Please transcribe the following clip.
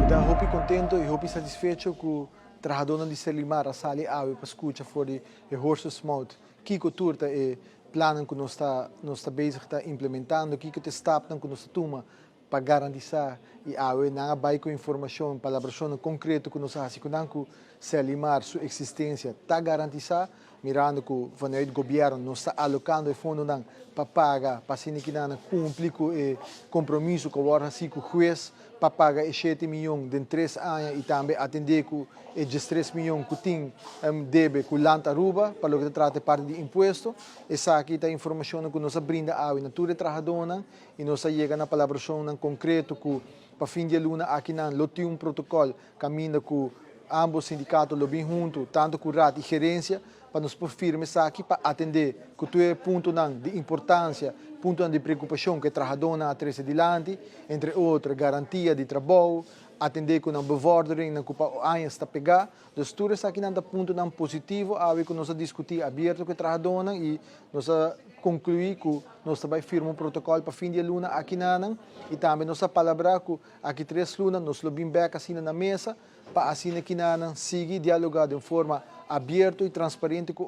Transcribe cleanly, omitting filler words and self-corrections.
Mi ta hopi contento y hopi satisfecho cu trahadornan di Serlimar a sali awe pa scucha for di e horse's mouth kico tur ta e plannan cu nos ta bezig ta implementando, kico ta e stapnan cu nos ta tuma pa garantisa. Y awe nan a bay cu informacion, palabracion concreto cu nos a haci cu nan cu Serlimar su existencia ta garantisa, mirando cu vanuit gobierno nos ta alocando e fondonan pa paga, pa asina cu nan cumpli cu e compromiso cu awor haci cu hues pa paga e 7 miyon den 3 aña y tambe atende cu e 3 miyon cu tin debe cu Land Aruba, pa loke ta trata parti di impuesto. Esaki ta informacion cu nos a brinda awe na tur trahadornan y nos a yega na palabracion concreto cu pa fin di luna aki nan lo tin un protocol caminda cu ambos sindicato lo bin hunto, tanto cu raad y gerencia, pa nos por firma esaki, pa atende cu tur puntonan di importancia, puntonan di preocupacion cu trahadornan a trece dilanti, entre otro, garantia di trabou, atende cu e bevordering na cu aña ta pega. Dus tur esakinan ta puntonan positivo awe cu nos a discuti abierto cu trahadornan y nos a conclui cu nos ta bay firma un protocol pa fin di luna aki nan y tambe nos a palabra cu aki 3 luna nos lo bin back asina na mesa pa asina cu nan sigui dialoga di forma abierto y transparente cu